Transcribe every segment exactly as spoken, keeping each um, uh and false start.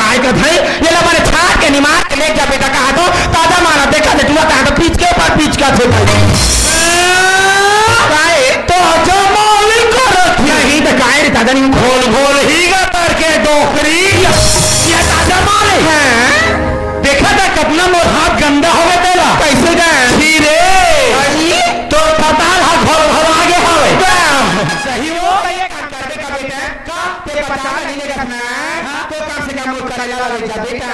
आय का भाई, ये ला मारे छाट के निमार के लेके जा बेटा, कहा तो ताजा माला देखा दे, टुआ कहा तो पीच के ऊपर पीच का थे भाई। काय? ताजा माल करत हे। नहीं तो काय रे ताजा नहीं। घोल घोल ही गा तर के डोकरी। ये ताजा माल हे। हाँ। देखा था कितना मोर हाथ गंदा हो गया तेला। कैसे का? छी रे। अरे? तो पताल हा घोल घोल आगे हवे। सही हो? ये काम कर दे का बेटा? का? ते पता नहीं लेगा ना? हाँ? तो कम से कम वो करेला वाले जा बेटा।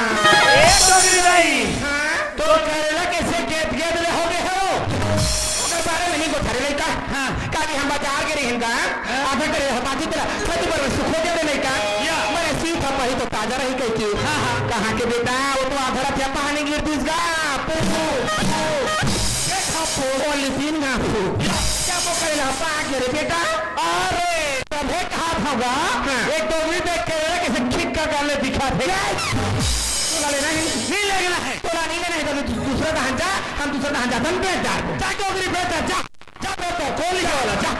ए डोगरी भाई, हाँ? तो करेला कैसे गेद गेद ले हो गए हो? ओकर बारे में नहीं गोठारे लइका। हाँ। काली हम बाजार के रहिन का? हाँ। आधा करे हो बाकी तेरा खत पर सुखो दे रे लइका। या। मरे सीत ह पही तो ताजा रही कह के। हाँ, हाँ। कहाँ के बेटा? वो तो आधा रात या पानी गिर दिस गा। पू, पू, पू। देखा पू। पॉलीथीन ना पू। या। क्या वो करेला पा के रे बेटा? अरे, तभे कहा था गा, हाँ। एक डोगरी देख के रे, कैसे खिक का गाले दिखा थे। तोला लेना है? नहीं लेना है। तोला नहीं लेना है, तो दू-, दूसरा दहान जा, हम दूसरा दहान जा, हम बेच डार को। जा डोगरी बेच जा, जा, जा बेच डार, कोली वाला, जा।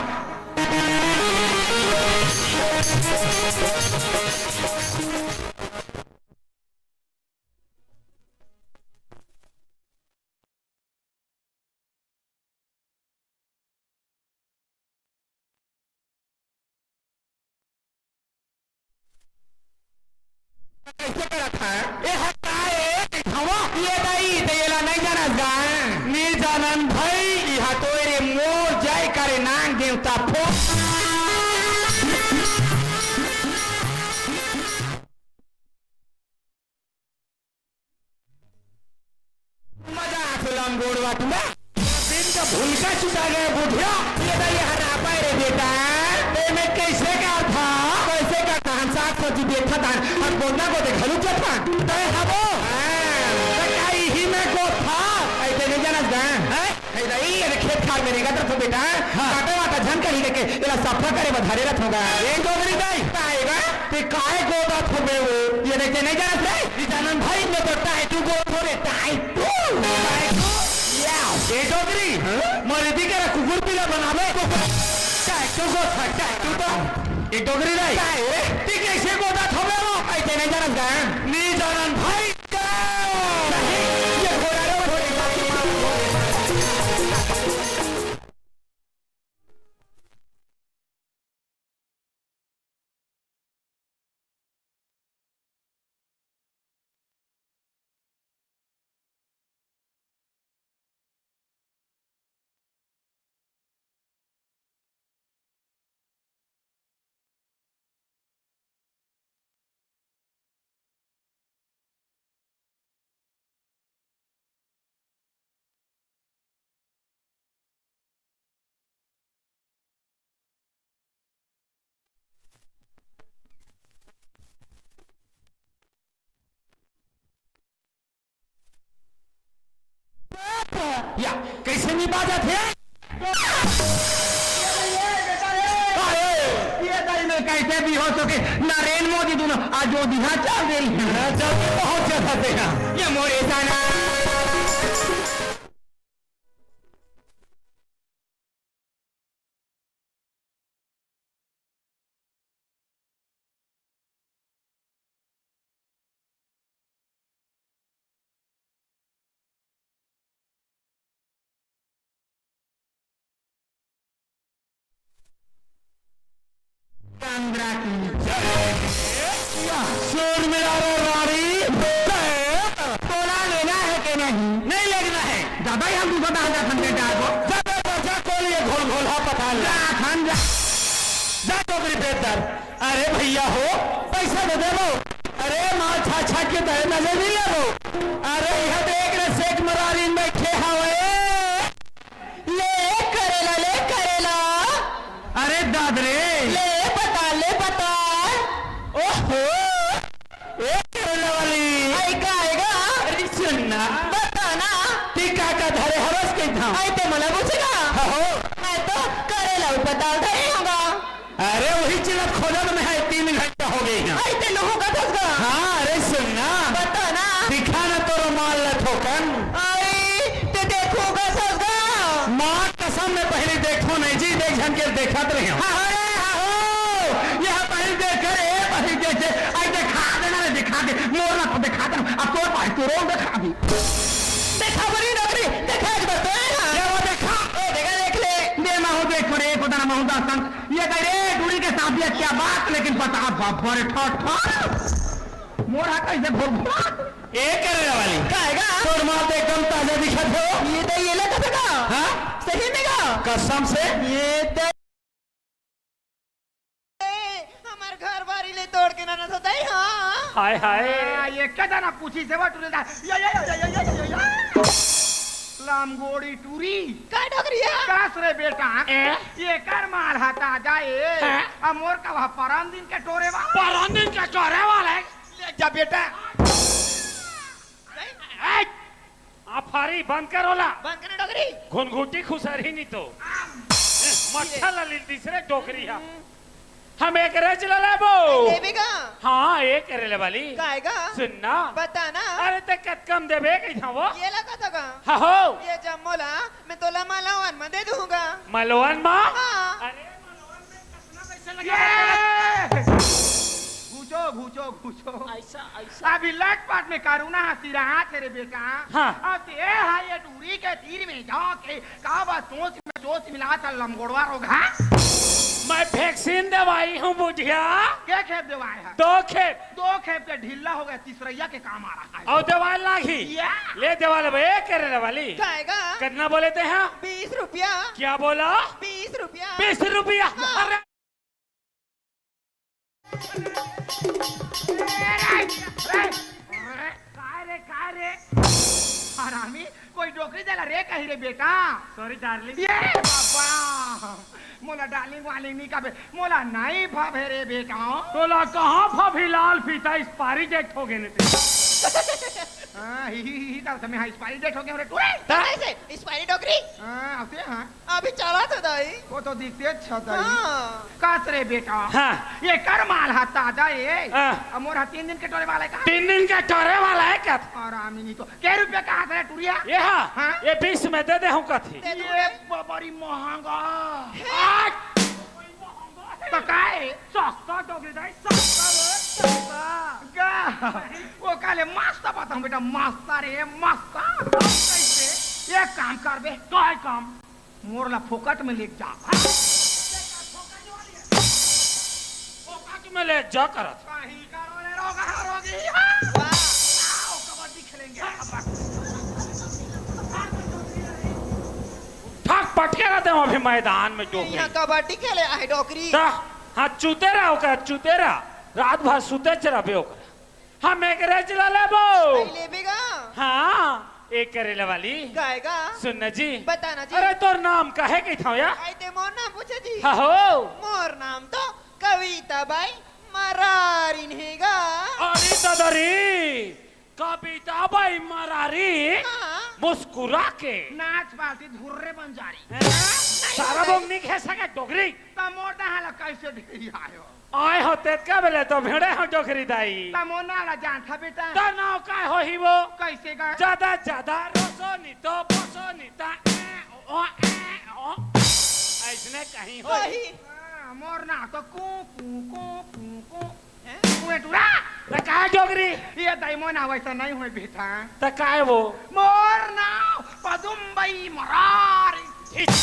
कैसे करत है? ए हटाए, हवा। ये दाई, ते येला नहीं जानस गा? नहीं जानन भाई। इहा तो रे मोर जाय करे नांग देवता फो। मजा आथे लंगोड़वा टूरा। दिन का भूलका चुका गए बुढ़िया। ये तो ये हरापा रे बेटा। ते में कैसे का था? कैसे का था? हम साग सब्जी देखा था। हम बोलना को दे घलू के था। तय हबो। हाँ। तो का इही में को था? ऐसे नहीं जानस गा? हैं? ऐसा ही ये खेत खार में रहेगा तो बेटा। हाँ। काटे वाटा झन कहीं लेके, इला सफा करे बधारे रथ होगा। ये डोगरी दाई। आएगा? ते काय गोदा थोबे वो? ये देखे नहीं जानस रे? ई जानन भाई, मैं तो टाइटू को थोड़े टाइटू। टाइटू? या। ए डोगरी, हाँ? मोर दीदी करा कुकुर पीला बनावे। कुकुर। टाइटू को था, टाइटू तो। ए डोगरी रे। काय रे? ती कैसे गोदा थोबे वो? ऐसे नहीं जानस गा? नहीं जानन भाई। नहीं, ये घोड़ा रे, घोड़े का। या, कैसे नहीं बाजत हे? अरे, ये दाई में कैसे भी हो सके? नरेंद्र मोदी दोनों अयोध्या चल रही है। हाँ, जल्दी पहुंच जाते हैं। ये मोरे जाना। चंद्रा की जय। या, सुर मिला रे रानी। तोला लेना है कि नहीं? नहीं लेना है। दादा ही हम दूसरा दादा खंडे डाल दो। जा, जा, जा, जा, कोल ये घोल घोल हा पता ले। जा, खंड जा। जा, टोकरी बेचदार। अरे भैया हो, पैसा दे देबो। अरे माल छा छा के दे नजर नहीं लेबो। अरे यह देख रे सेठ मरारी बैठे हवे। ले करेला, ले करेला। अरे दाद रे। ले पता, ले पता। ओहो। ए करेला वाली। आई का आएगा? अरे सुन ना। बता ना। ती का का धरे हवस के था? आई ते मला पूछेगा? हाँ हो। मैं तो करेला ऊपर डाल धरे होगा। अरे वही चिलत खोजत में है, तीन घंटा हो गई है। आई ते लोगों का धसगा। हाँ, अरे सुन ना। बता ना। दिखा ना तो रुमाल ल थोकन। आई ते देखो का धसगा। माँ कसम में पहले देखो नहीं जी, देख झन के देखत रहे हो। हाँ, अरे, हाँ हो। यह पहले देख रे, पहले देख, आई दिखा देना रे, दिखा मोर ला तो देखा दे, अब तोर भाई तोरो देखा भी। देखा बड़ी नौकरी, देखा एक बार तो, हाँ। ये वो देखा। ओ, देखा, देख ले। दे, मैं हूँ, देख रे, पता ना, मैं हूँ दास्तान। ये कह रे, टूरी के साथ ये क्या बात, लेकिन पता, बाबा रे, ठा, ठा। मोर हा कैसे घोर घोर। ए करे वाली। का है गा? तोर माल तो एकदम ताजा दिखत हो। ये तो ये लगा था का? हाँ? सही में का? कसम से? ये तो ए, हमर घर बारी ले तोड़ के ना, ना सताई, हाँ। हाय, हाय। हाँ, ये क्या जाना पूछी से वो टूरी दा। या, या, या। लमगोड़ी टूरी। का डोकरी है? कस रे बेटा। ए? ये कर माल हता जाए। हाँ? अब मोर का वह परन दिन के टोरे वाला। परन दिन के टोरे वाला है। ले जा बेटा। ए, आफारी बंद कर ओला। बंद कर डोकरी। घुनघुटी खुसर ही नहीं तो। मच्छर ला लील तीसरे डोकरी हा। हम एक रेज ला लेबो। लेबे का? हाँ, एक रे ले वाली। काय का? सुन ना। बता ना। अरे ते कतकम देबे कही था वो? ये लगा था का? हाँ हो। ये जम्मो ला मैं तोला मलवन में दे दूंगा। मलवन मा? हाँ। अरे मलवन में कतना पैसा लगा? ये! घुचो, घुचो, घुचो। ऐसा, ऐसा। अभी लटपट में करुणा हंसी रहा तेरे बेटा। हाँ। अब ते हा ये टूरी के तीर में जाके काबर सोच में जोश मिला था लमगोड़वा रोग, हाँ? मैं vaccine देवाई हूँ बुढ़िया। के खेप देवाए है? दो खेप। दो खेप के ढीला हो गया, तीसरैया के काम आ रहा है। और देवाल लागी। या। ले देवाल बे, करे रे वाली। काय गा? कितना बोले थे हाँ? बीस रुपया। क्या बोला? बीस रुपया। बीस रुपया। हाँ। अरे, काय रे, काय रे? हरामी, कोई डोकरी देला रे कही रे बेटा। Sorry darling। ये बाबा, मोला darling वार्लिंग नहीं कबे, मोला नहीं भवे रे बेटा। तोला कहाँ भवी लाल फीता expiry date हो गए ने ते। हाँ, ही, ही, ही, ही, तब समय हाँ, expiry date हो गया रे टूरे। ता? कैसे? Expiry डोकरी? हाँ, असे हाँ। अभी चला था दाई। वो तो दिखते अच्छा दाई। हाँ। कस रे बेटा। हाँ। ये कर माल हा ताजा ये। हाँ। अब मोर हा तीन दिन के टोरे वाला है का? तीन दिन के टोरे वाला है का? हरामी नहीं तो। के रुपया कहा था टुरिया? ये हाँ। हाँ? ये बीस में दे दे हूँ कथी। दे दे। ये बबरी महंगा। है। आठ। तो काय? सस्ता डोकरी दाई, सस्ता रे, सस्ता। गा। वो काले मस्त बताऊं बेटा, मस्त रे, मस्त। कैसे? एक काम कर बे। काय काम? मोर ला फोकट में लेके जा। फोकट में ले जा करत। कहीं करो ले रोगा रोगी। वाह। आओ, कबड्डी खेलेंगे। ठक पटके रहते हैं अभी मैदान में डोकरी। यहाँ कबड्डी खेले आहे डोकरी। ता, हाँ, चूते रहा ओकरा, चूते रहा। रात भर सुते च रहबे ओकरा। हम एक रेज ला लेबो। आई लेबे गा? हाँ, एक करेला वाली। गाएगा? सुन ना जी। बता ना जी। अरे तोर नाम काहे कही था या? आई ते मोर नाम पूछे जी। हाँ हो। मोर नाम तो कविता बाई मरारिन हे गा। अरे दादा रे, कविता बाई मरारी। हाँ। मुस्कुरा के। नाच पार्टी धुर्रे बंजारी। हैं? सारा बोंग नहीं खे सके डोकरी। त मोटा हाला कैसे ढेरी आयो? आए हो तेतका बेले तो भेड़े हो डोकरी दाई। त मोर नाम ला जानथा बेटा। त नाव काय होही वो? कैसे गा? ज्यादा ज्यादा रोसो नी तो बोसो नी ता ए ओ ए ओ। ऐसने कहीं होही। होही। हाँ, मोर नाव तो कू कू कू कू कू। हैं? कुएं टूरा। त काय डोकरी? ये दाई मोर नाव वैसा नहीं होय बेटा। त काय वो? मोर नाव पदुम्बई मरारी। इस।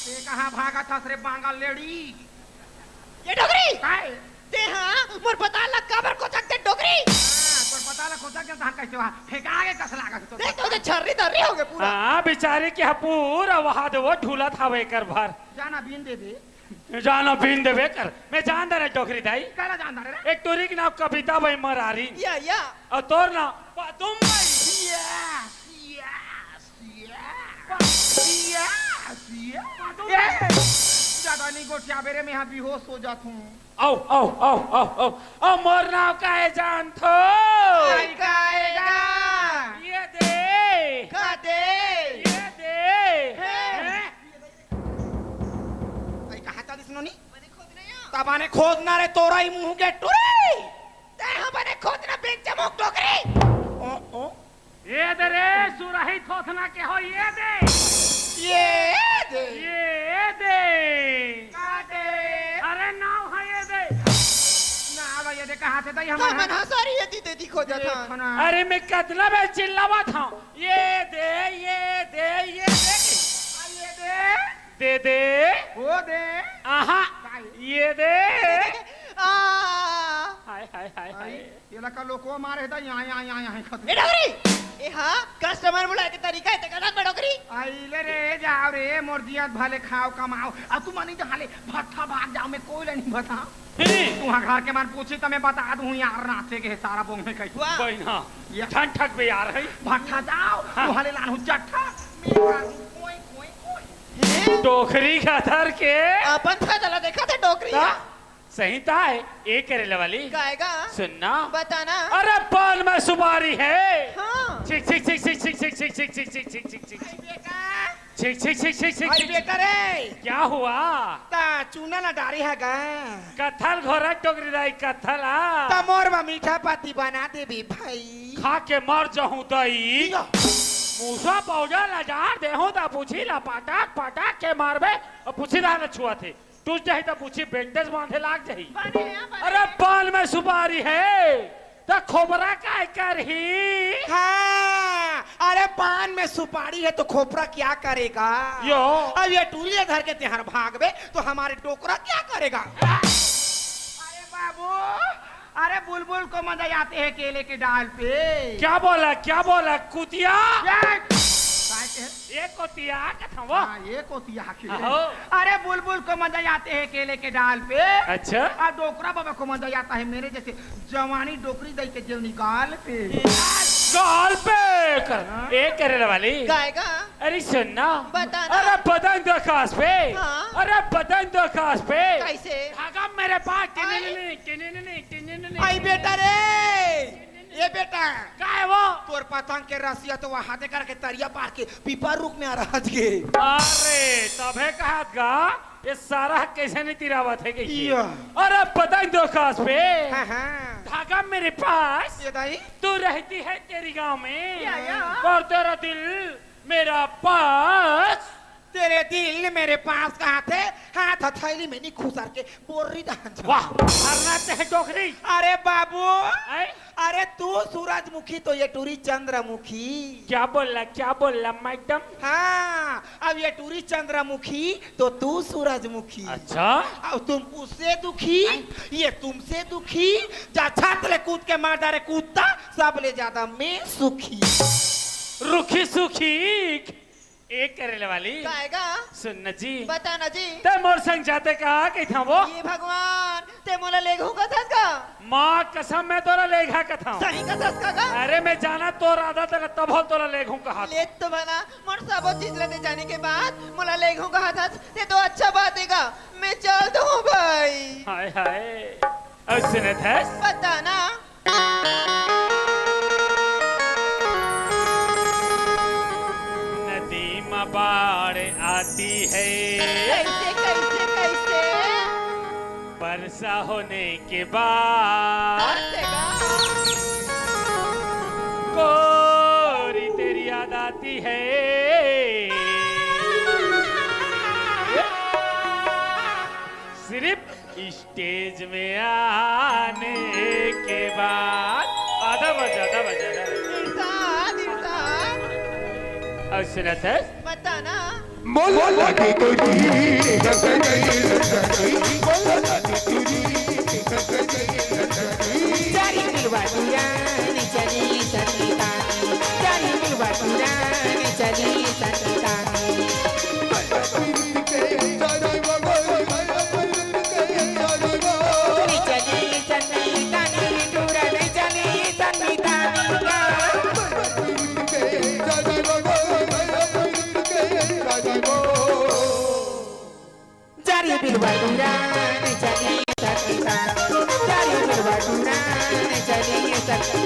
ते कहाँ भागा था रे बांगा लेडी? ये डोकरी। काय? ते हाँ, मोर पताल ला काबर कोचक ते डोकरी? हाँ, तोर पताल ला कोचक के तहां कैसे वहाँ फेंका के कस लागत तो। देख तो उधर छर्री दर्री हो गए पूरा। हाँ, बेचारी के पूरा वहां दे वो ढूलत हवे कर भर। जाना बीन दे दे। जाना बीन देबे कर। मैं जानदार है डोकरी दाई। काला जानदार है रे? एक टुरी के नाम कविता बाई मरारी। या, या। और तोर नाम Padum Bai. Yes, yes, yes. Yes, yes. Padum ए, बाई। ज्यादा नहीं गोठिया बेरे, मैं यहाँ बेहोश हो जाता हूँ। आओ, आओ, आओ, आओ, आओ। आओ, मोर नाम का है जान थो? आई का आएगा? ये दे। का दे? ये दे। हे। हैं? आई कहाँ चलिस नोनी? बने खोदना या? तबाने खोदना रे तोरा ही मुंह के टुरी। ते हाँ बने खोदना बेंच मुख डोकरी। ओ, ओ। ये दे रे, सुरही थोथना के हो, ये दे। ये दे। ये दे। का दे? अरे नाव है ये दे। नाव ये दे कहाँ से दई हम? हमन हाँ सारी ये दी दे दिखो जाता। देखो ना। अरे, मैं कतना बेर चिल्लावत हूँ, ये दे, ये दे, ये दे। आ, ये दे। दे दे। वो दे। आहा। काय? ये दे। आ। हाय, हाय, हाय, आई, हाय। ये लका लोको मारे दा, यहाँ, यहाँ, यहाँ, यहाँ, खत्म। ए, डोकरी! ए, हाँ, customer बुलाए के तरीका है, ते गलत में डोकरी। आइले रे, जाओ रे, मोर जियत भले खाओ, कमाओ। अब तू मनी तो हाले, भट्ठा भाग जाओ, मैं कोई नहीं बता। हम्म। तुहां घर के मन पूछी त मैं बता दूं यार, नाचे के सारा बोंग में कही। वाह। बहिना, या। ठन ठक बे यार है। भट्ठा जाओ, हाँ। तुहां ले लानू जट्ठा, मैं मारू कोई, कोई, कोई। हैं? डोकरी का धर के। अपन फायदा ला देखा था डोकरी। ता? सही ता है, ए करेले वाली। गाएगा? सुनना। बताना। अरे पान में सुपारी है। हाँ। छिक, छिक, छिक। छिक, छिक, छिक, छिक, छिक, छिक, छिक, आई छिक। बेटा रे। क्या हुआ? ता चूना ना डारी है गा। कथल घोरा टोकरी दाई, कथल आ। ता मोर बा मीठा पाती बना देबी भाई। खा के मर जाहूं दाई। या। मूसा पौजा लजार देहूं ता पूछी ला पटाक पटाक के मारबे। अब पूछी ला छुआ थे। टूट जाही त पूछी बेंडेज बांधे लाग जाही। बने हैं, बने अरे हैं। पान में सुपारी है त खोबरा काय करही? हाँ, अरे पान में सुपारी है तो खोपरा क्या करेगा? यो। अब ये टूरिया धर के तेहर भागबे तो हमारे डोकरा क्या करेगा? अरे बाबू, अरे बुलबुल को मजा आते हैं केले के डाल पे। क्या बोला, क्या बोला कुतिया? ये, काय के? ये कोतिया कथा वो। हाँ, ये कोतिया के। आहो। अरे बुलबुल को मजा आते हैं केले के डाल पे। अच्छा। और डोकरा बाबा को मजा आता है मेरे जैसे जवानी डोकरी दई के जेवनी गाल पे। गाल पे कर। हाँ। ए करेले वाली। गाएगा। अरे सुन ना। बता ना। अरे बदन दो खास पे। हाँ। अरे बदन दो खास पे। कैसे? धागा मेरे पास। आई। टिनिनिनी, टिनिनिनी, टिनिनिनी। आई बेटा रे। ए बेटा, काय वो? तोर पतंग के रसिया तो वहां दे करके तरिया पार के पीपर रुख में आ रहा गे। अरे, तभे कहत गा, ये सारा कैसे नहीं तिरावत है कि ये? या। अरे, पतंग दो खास पे। हाँ, हाँ। धागा मेरे पास, ये दाई? तू रहती है तेरी गांव में। या, या। और तेरा दिल मेरा पास। तेरे दिल मेरे पास कहाँ थे? हाथ हथैली में नहीं खुसर के बोर्री दहन जा। वाह, हरना ते है डोकरी। अरे बाबू, आए? अरे तू सूरजमुखी तो ये टूरी चंद्रमुखी। क्या बोला, क्या बोला मैडम? हाँ, अब ये टूरी चंद्रमुखी तो तू सूरजमुखी। अच्छा? अब तुम उससे दुखी, आए? ये तुमसे दुखी। जा छत ले कूद के मार डारे कुत्ता, सबले ज्यादा मैं सुखी। रुखी सुखी। ए करेले वाली। गाएगा? सुन न जी। बता न जी। ते मोर संग जाते का कहिथा वो? ये भगवान, ते मोला लेगहू कथस का? माँ कसम मैं तोला लेघा कथा। सही कथस का गा? अरे मैं जाना तोर आदत है तभो तोला लेघू कहा। ले तो बना, मोर सबो चीज ला दे जाने के बाद मोला लेघू कहा था, ते तो अच्छा बात है गा। मैं चल दूँ भाई। हाय हाय। अब सुनत हस? बता ना। नदी में बाढ़ आती है। कैसे, कैसे, कैसे? वर्षा होने के बाद। कैसे गा? गोरी तेरी याद आती है। सिर्फ स्टेज में आने के बाद। आधा बजा, आधा बजा, आधा बजा। इरशाद, इरशाद। और सुनत हस? बता ना। मोला के तोरी, मोला के तोरी। चारी बिलवा दुरान चली सती तानी, चारी बिलवा दुरान चली सती तानी। चारी बिलवा दुरान चली सती तानी, चारी बिलवा दुरान चली सती।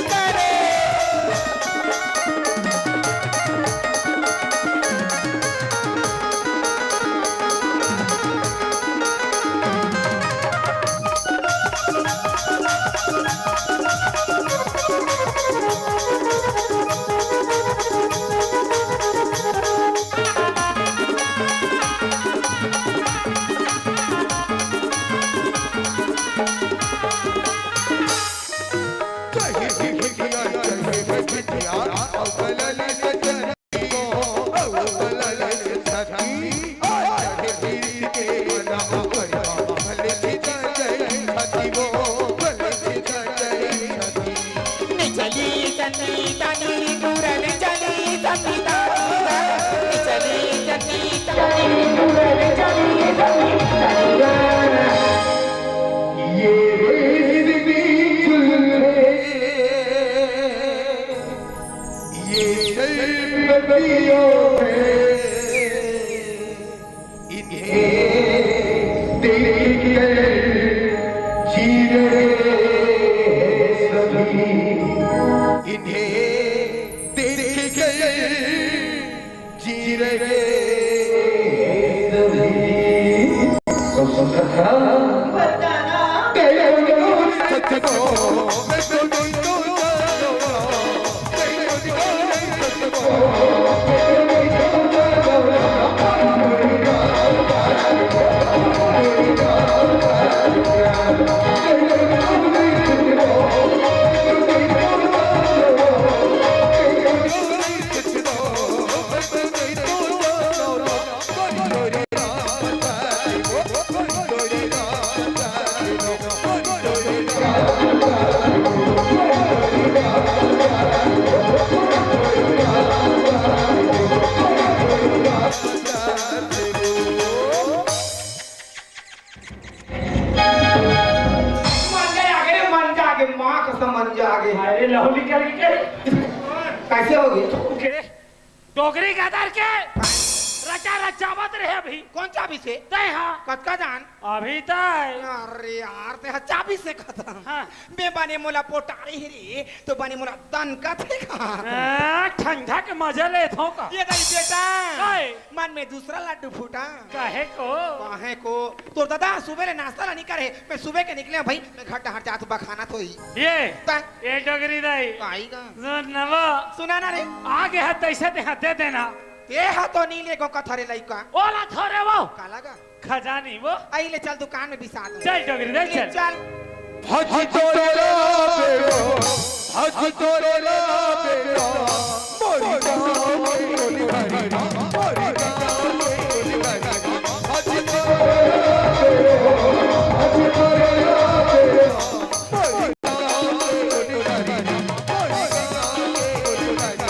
ये शर्म दियो है, इन्हें देख कर जी रहे हैं सभी, इन्हें देख कर जी रहे हैं सभी। तो सुंदर सा बताना। मन जागे रे, मन जागे, माँ कसम मन जागे। अरे लहुली कर के कइसे हो गया? ओके। डोकरी गदर के रचा रचावत रहे अभी। कौन चाबी से? तय हाँ। कतका जान? अभी तय। अरे यार, ते हा चाबी से खत्म। हाँ। मैं बने मोला पोटारे ही रे, तो बने मोला दन कथे का। आ, ठंडा के मजा लेथो का? ये दई बेटा। काय? मन में दूसरा लड्डू फूटा। काहे को? काहे को? तोर दादा सुबह ले नाश्ता ला नहीं करे, मैं सुबह के निकले भाई, मैं घर डहर जात बखाना तो ही। ये? तय? ये डोकरी दाई। आई गा। सुन नवा। सुना ना रे। आगे हाथ तैसे ते हाथ दे देना। ते हा तो नहीं ले गो कथरे लइका। ओला थोरे वो। काला गा? खजानी वो। आई ले चल दुकान में बिसा दो। चल डोकरी दाई, ले चल। चल। भजी तोरे लाबे वो, भजी तोरे लाबे वो, मोरी गाँव के कोली भारी, मोरी गाँव के कोली भारी, भजी तोरे लाबे वो, भजी तोरे लाबे वो, मोरी गाँव के कोली भारी, मोरी गाँव के कोली भारी।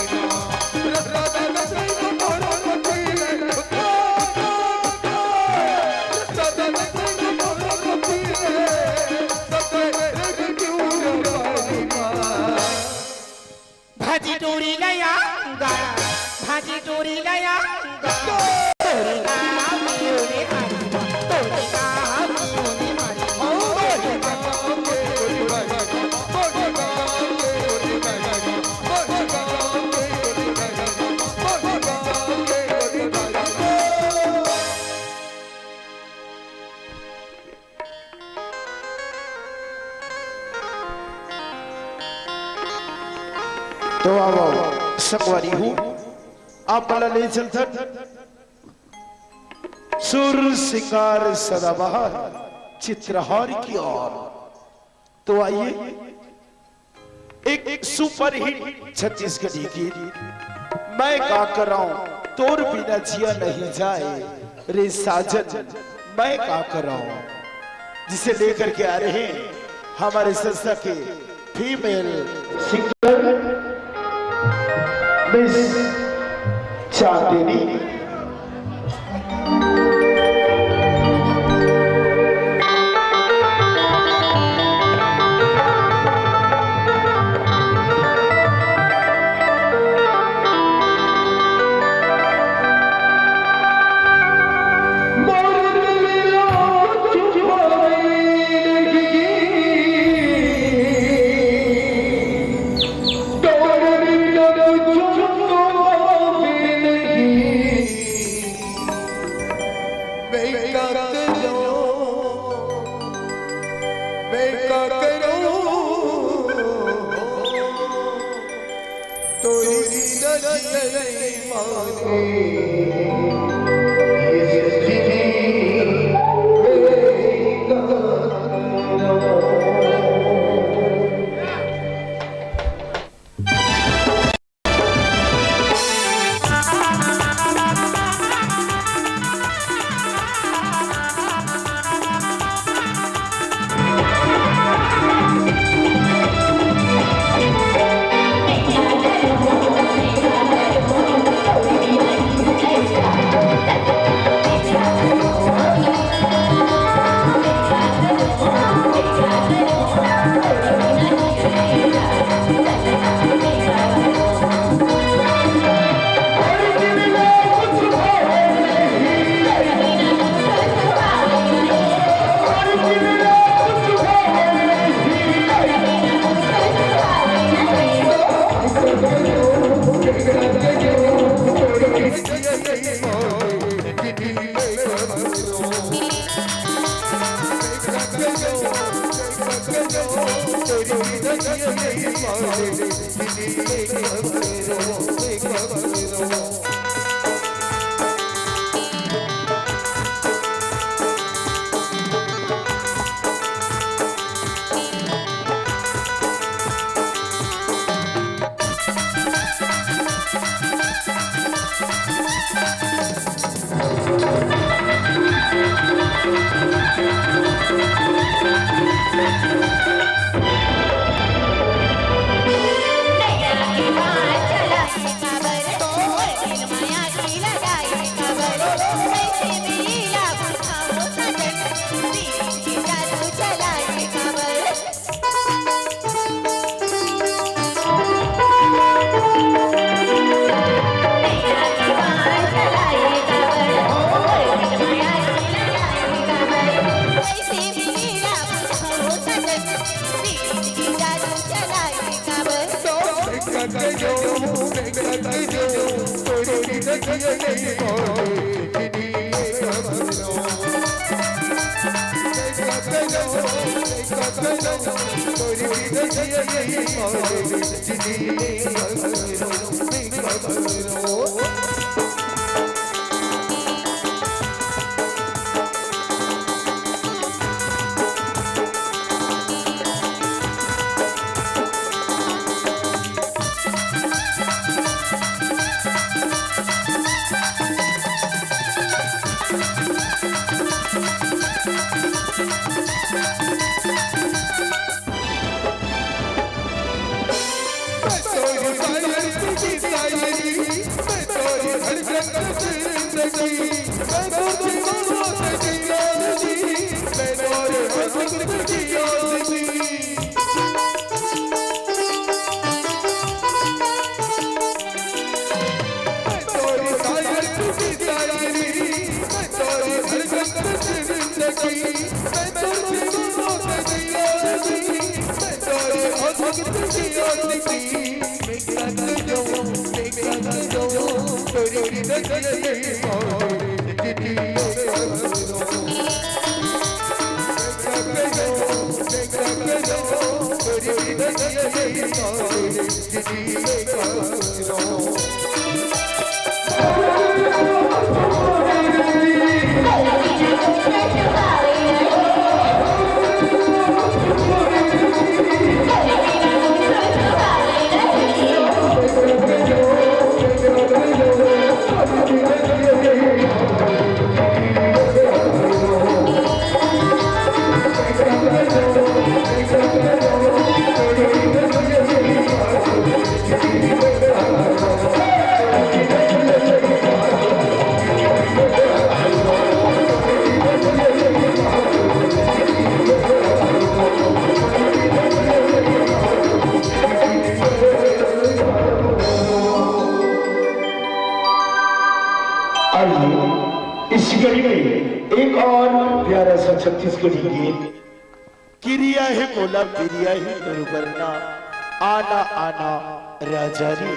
भाजी टूरी लयांगा, भाजी टूरी लयांगा, तोरी का पियोने आंगा, तोरी का पियोने आंगा। तो आओ, आओ, संगवारी हो, आप मन ला ले चलथन सुर सिंगार सदाबहार चित्रहार की ओर। तो आइए, एक, एक सुपरहिट छत्तीसगढ़ी गीत, मैं का कराऊं, तोर बिना जिया नहीं जाए रे साजन, मैं का कराऊं, जिसे लेकर के आ रहे हैं हमारे संस्था के फीमेल सिंगर मिस चांदनी। मैं का करूं, मैं का करूं, तोरी नजर मारे, ये सृष्टि में मैं का करूं। आइए, इस कड़ी में एक और प्यारा सा छत्तीसगढ़ी गीत। किरिया हे मोला, किरिया हे गुरु करना, आना, आना, राजा रे।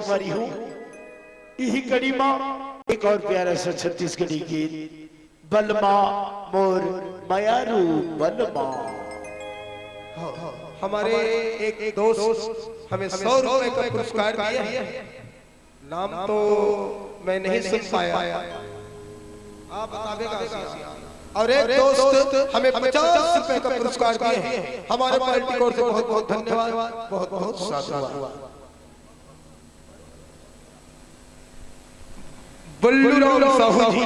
संगवारी हो, इही कड़ी मा एक और प्यारा सा छत्तीसगढ़ी गीत, बलमा मोर मयारू बलमा। हाँ, हमारे एक दोस्त हमें सौ रुपए का पुरस्कार दिए हैं। नाम तो मैं नहीं सुन पाया, आप बतावेगा। और एक दोस्त हमें पचास रुपए का पुरस्कार दिए हैं। हमारे पार्टी की ओर से बहुत बहुत धन्यवाद, बहुत बहुत साधुवाद। बल्लू राम साहू जी,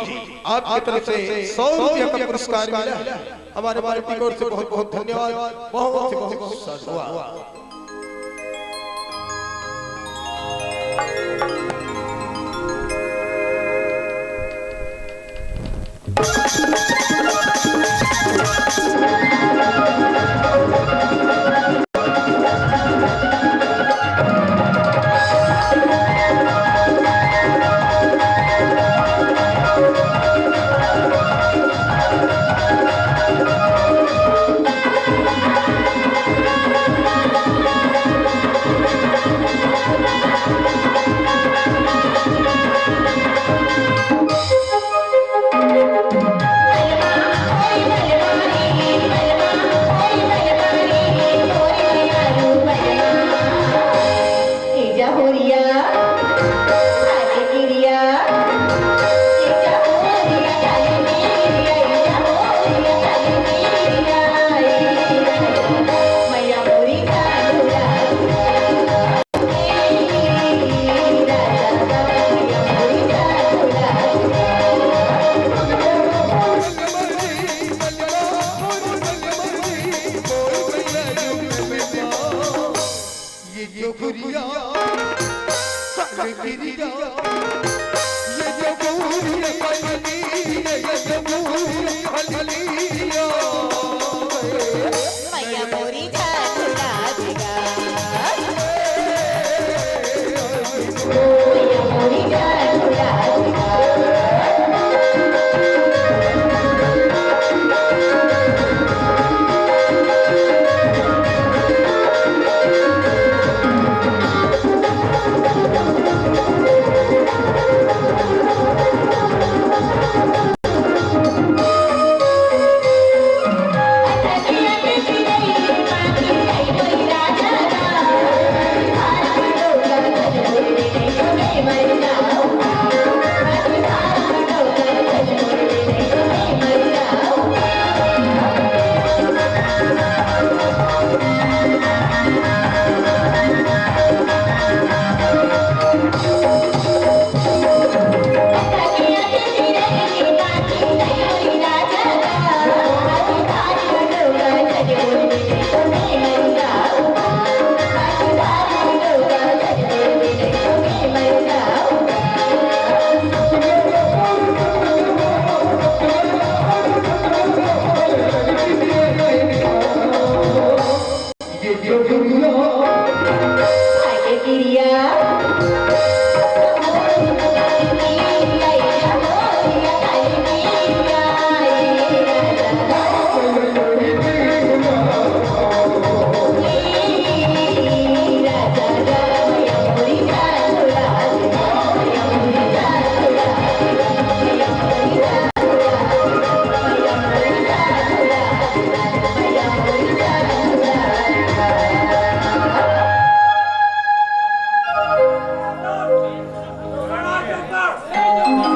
आपकी तरफ से सौ रुपया का पुरस्कार मिला है। हमारे पार्टी की ओर से बहुत बहुत धन्यवाद, बहुत बहुत साधुवाद।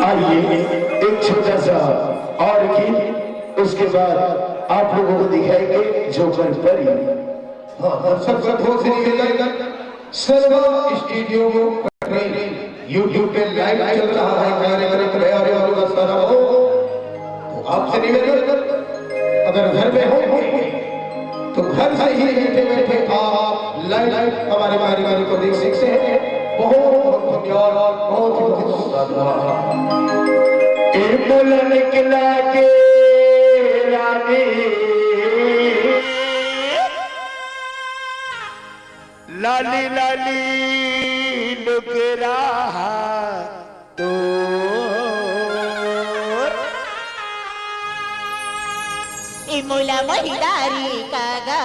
आइए, एक छोटा सा और गीत, उसके बाद आप लोगों को दिखाएंगे जोकर परी। हाँ, दर्शक बंधुओं से निवेदन, सर्वा स्टूडियो कटनी, YouTube पे लाइव चल रहा है कार्यक्रम, तैयारी वालों का सारा हो। तो आपसे निवेदन, अगर घर में हो तो घर से ही बैठे बैठे आप लाइव हमारे कार्यक्रम को देख सकते हैं। बहुत बहुत धन्यवाद, बहुत ही बहुत धन्यवाद। ए बोलन के लागे रानी, लाली लाली लुगरा तो ए मोला महिदारी कागा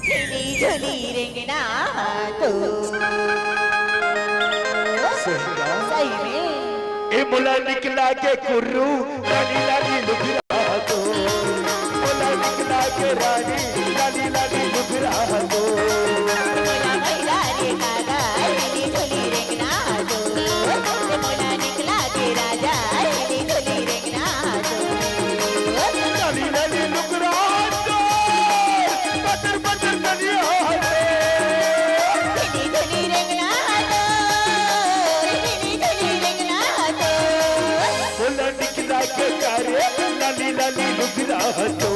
झुली झुली ना तो सही में। ए मोला निकला के कुर्रू, लाली लाली लुगरा तो। मोला निकला के रानी, लाली लाली लुगरा तो। मोला मैरा रे कागा, झोली झोली रेंगना तो। मोला निकला के राजा, झोली झोली रेंगना तो। लाली लाली लुगरा तो, बदर बदर कलिया तो। झोली झोली रेंगना तो, झोली झोली रेंगना तो। मोला निकला के कारे, लाली लाली लुगरा तो।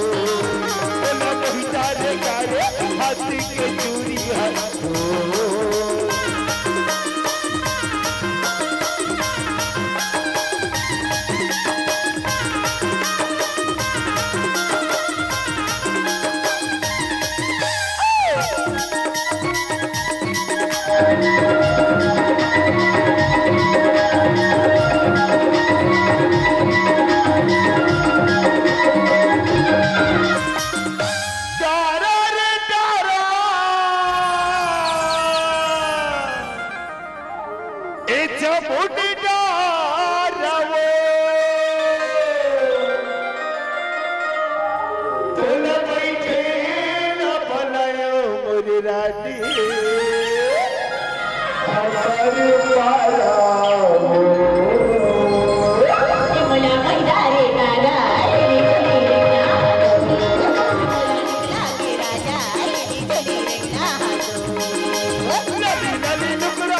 मोला मोहिता रे कारे, हाथ के चूरी हतो। डारा रे डारा, ए चामुंडी डारा वो, तोला बैठे ना बनायो मोर रानी। हमारे पारा वो। ए मोला मैरा रे कागा, लाली लाली लुगरा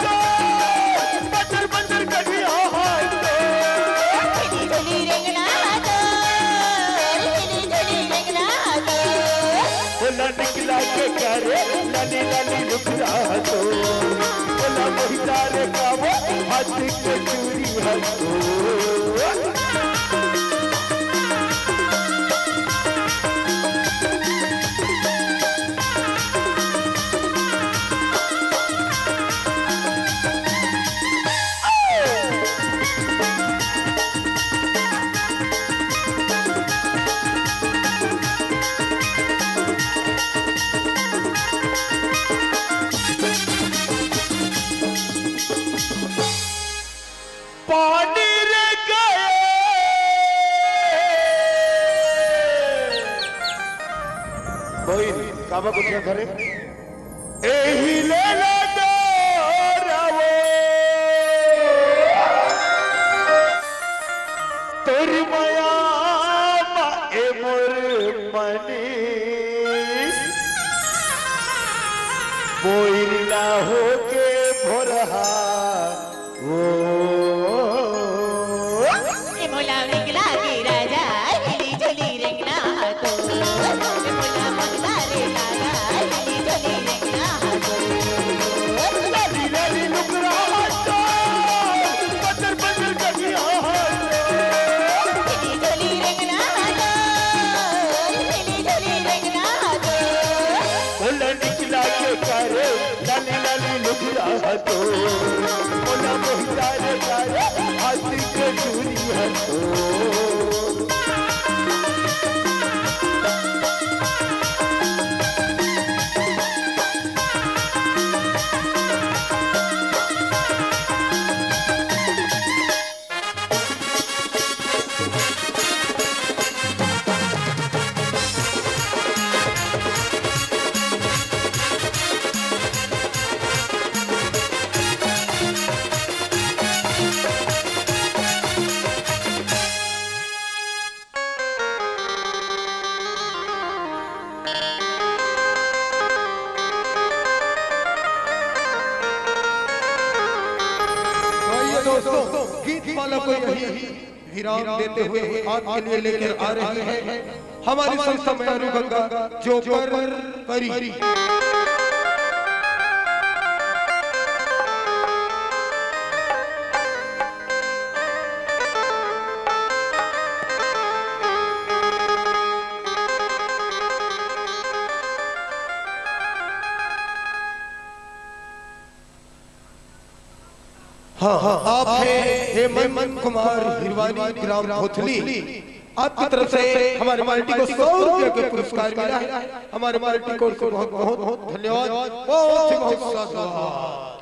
तो, बंदर बंदर कटिया तो। झोली झोली रेंगना तो, झोली झोली रेंगना तो। बोला निकला के करे, लाली लाली लुगरा तो। बोला मोहिता रे कावो, हाथ के चूरी हतो। पानी रे गए। बहिन, काबा कुछ करे? एही ले ला डोरावो। तोर मया मा ए मोर मनीष। बोइर ना होके भोरहा। ओ, ए मोला निकला के राजा, झोली झोली रेंगना तो। ए मोला मंगला रे राजा, झोली झोली रेंगना तो। लाली लाली लुगरा तो, पत्थर पत्थर कटिया तो। झोली झोली रेंगना तो, झोली झोली रेंगना तो। बोला निकला के करे, लाली लाली लुगरा हतो, मोला मोहिता रे कारे, हाथ के चूरी हतो। आइए दोस्तों, गीत माला को यही विराम देते हुए आपके लिए लेकर आ रही है हमारी संस्था मयारू गंगा, जो पर परी। हाँ, हाँ, आप हैं हेमंत कुमार हिरवानी, ग्राम भोथली। आपकी तरफ से हमारी पार्टी को सौ रुपये का पुरस्कार मिला है। हमारी पार्टी को बहुत बहुत धन्यवाद, बहुत ही बहुत साधुवाद।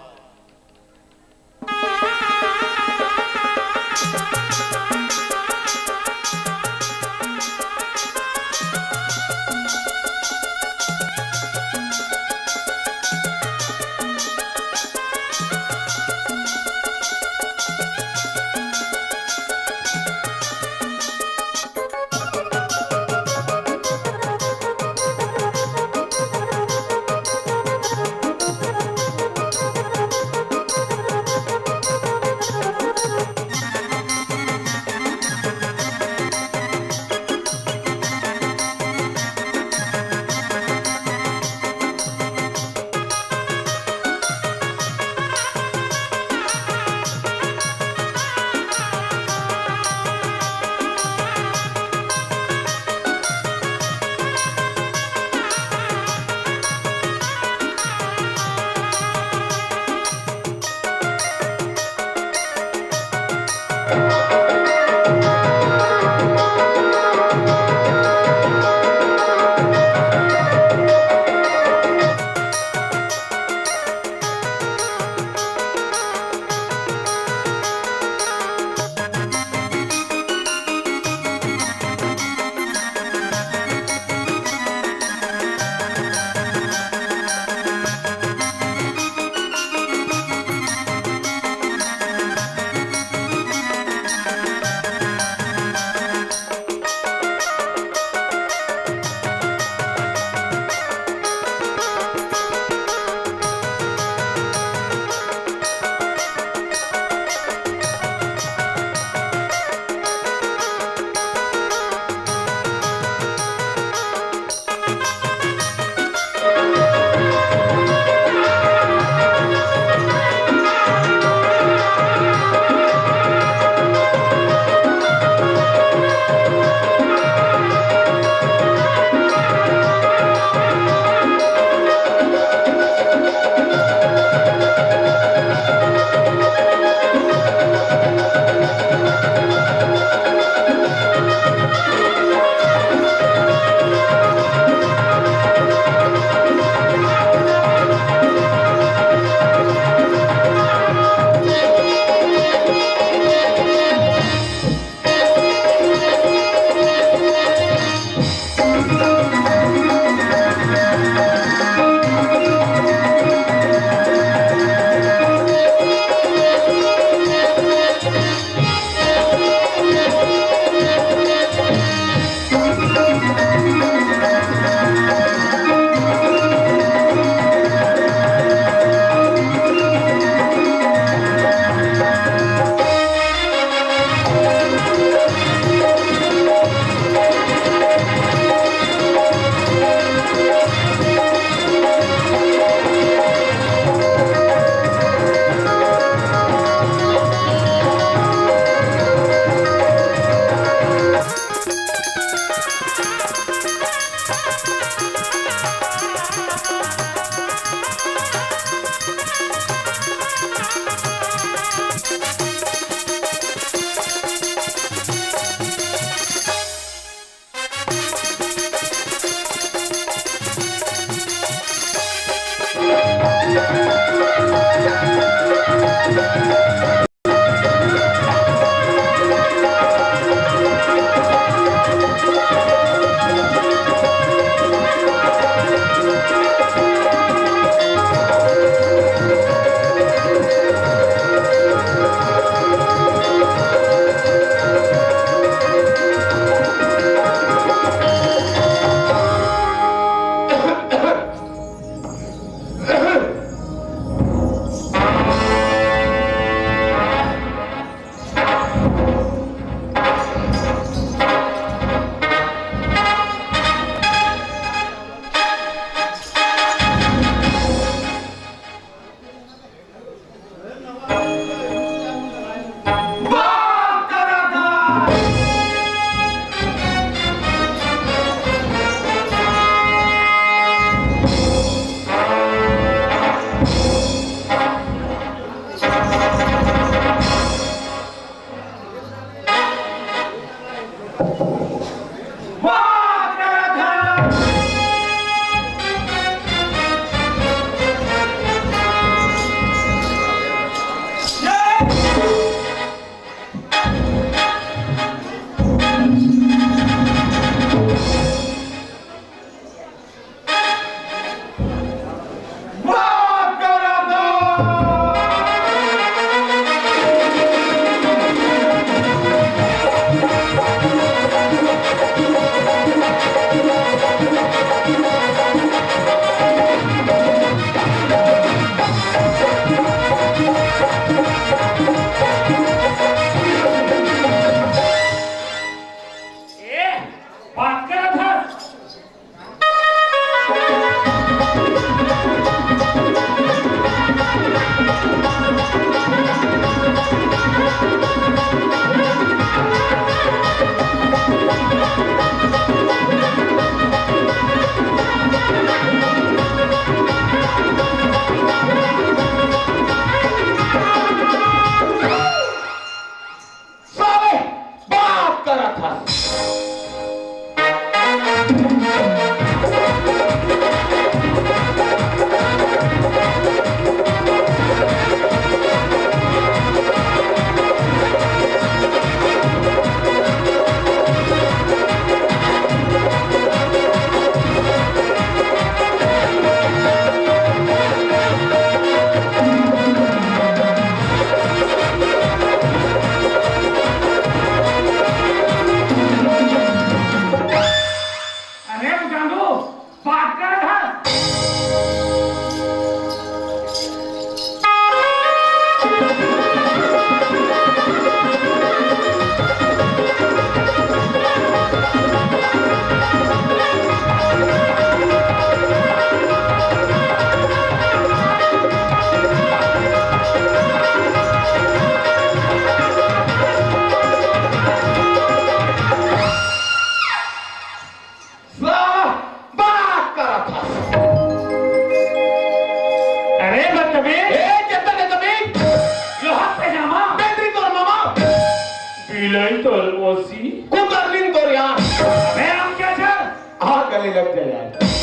मिलाई तो अलमोसी। कुकर दिन तो यार। अबे हम क्या सर? आ गले लग जाए यार।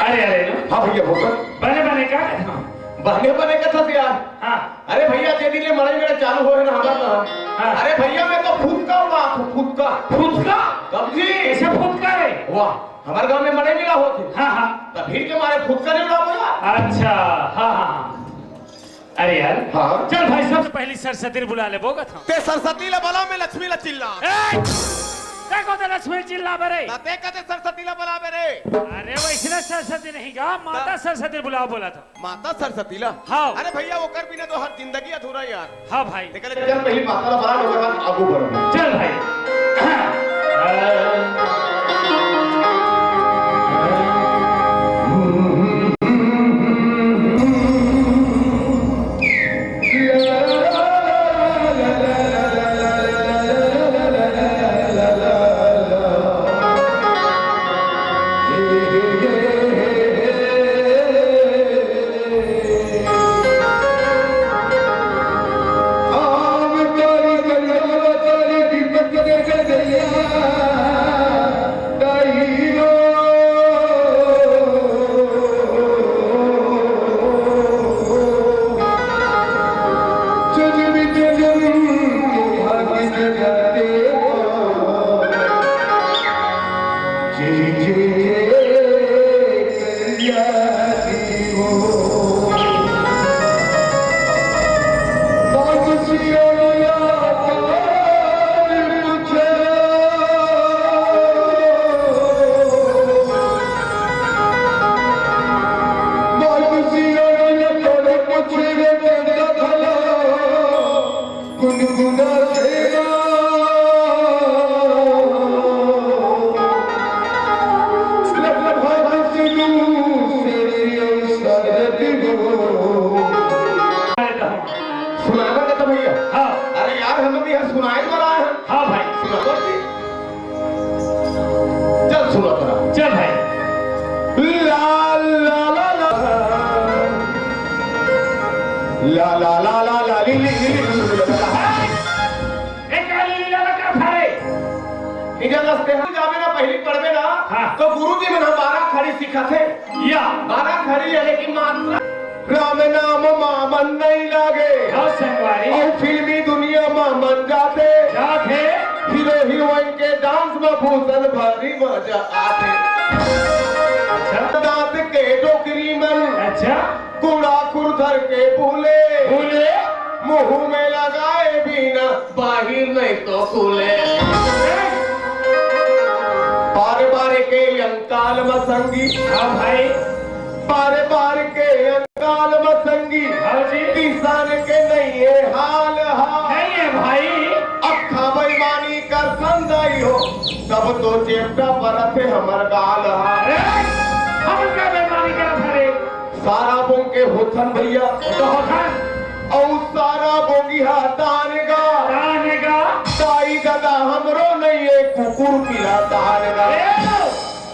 अरे, अरे, लो। हाँ भैया, बोल। बने, बने, का कथा? बने, बने कथा से यार। हाँ। अरे भैया, जे दिन ले मड़ई मेला चालू होय हे ना, हमार ना। हाँ। अरे भैया, मैं तो फुटका उड़ा थू, फुटका। फुटका? कब जी? कैसे फुटका रे? वाह, हमारे गांव में मड़ई मेला होत हे। हाँ, हाँ। तब भीड़ के मारे फुटका नहीं उड़ा पाया। अच्छा, हाँ, हाँ, हाँ। अरे यार, हाँ। चल भाई, सबसे पहली सरस्वती ला बुला ले, बोगत हम। ते सरस्वती ला बला, मैं लक्ष्मी ला चिल्ला। ए! ते को ते लक्ष्मी चिल्ला बे रे? ना ते कते सरस्वती ला बला बे रे? अरे वैसने सरस्वती नहीं गा, माता ता- सरस्वती ला बुला बोला था। माता सरस्वती ला? हाँ। अरे भैया, ओकर बिना तो हर जिंदगी अधूरा यार। हाँ भाई। निकल चल, पहली माता ला बला, ओकर बाद आगू बढ़ो। चल भाई। सुनावा का तो भैया। हाँ। अरे यार, हम भी यहाँ सुनाई वाला है। हाँ भाई। सुनावा जी। चल सुना करा। चल भाई। ला, ला, ला, ला। ला, ला, ला, ला, ला, ली, ली, ली, ली, ली, ली, ली। ए, काली लीला लगा था रे। निजा दस्ते हम जाबे ना, पहली पढ़बे ना, हाँ। तो गुरुजी मन ह बारह खड़ी सिखाथे। या। बारह खड़ी है, लेकिन मात्रा राम नाम मामन नहीं लागे। हाँ, संगवारी। अउ फिल्मी दुनिया म मन जाथे। जाथे। हीरो हीरोइन के डांस म भूषण भारी मजा आथे। अच्छा। दांत के डोकरी मन। अच्छा। कूड़ा खुरधर के भूले। भूले। मुंह में लगाए बिना बाहिर नहीं तो खुले। बार बार के अंकाल म संगी। हाँ भाई। बार बार के अंकाल म संगी। हाँ जी। किसान के नहीं है हाल हा। नहीं है भाई। अक्खा बेईमानी कर संदाई हो, तब तो चेपटा परत हे हमर गाल हा। अरे, हम का बेईमानी करत हरे? सारा बोंग के होथन भैया। तो होथन। अउ सारा बोंगी हा तान गा। तान गा। ताई ददा हमरो नहीं है कुकुर पिला तान गा। ए,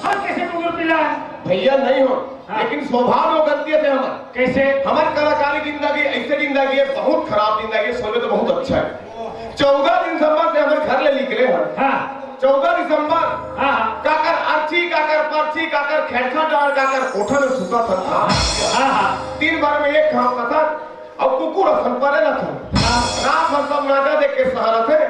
हम कैसे कुकुर पिला? भैया नहीं हो, हाँ। लेकिन स्वभाव में गलती है हमर। कैसे? हमर कलाकारी जिंदगी ऐसे जिंदगी है, बहुत खराब जिंदगी है, सोचे तो बहुत अच्छा है। चौदह दिसंबर से हमर घर ले निकले हैं। हाँ। चौदह दिसंबर, हाँ, हाँ। काकर अर्थी, काकर पर्थी, काकर खेड़खा डाल, काकर कोठा में सुता था। हाँ, हाँ। दिन भर में एक घाव कथा अउ कुकुर असन परे न था। हाँ। रात भर सन्नाटा देख के सहारा थे।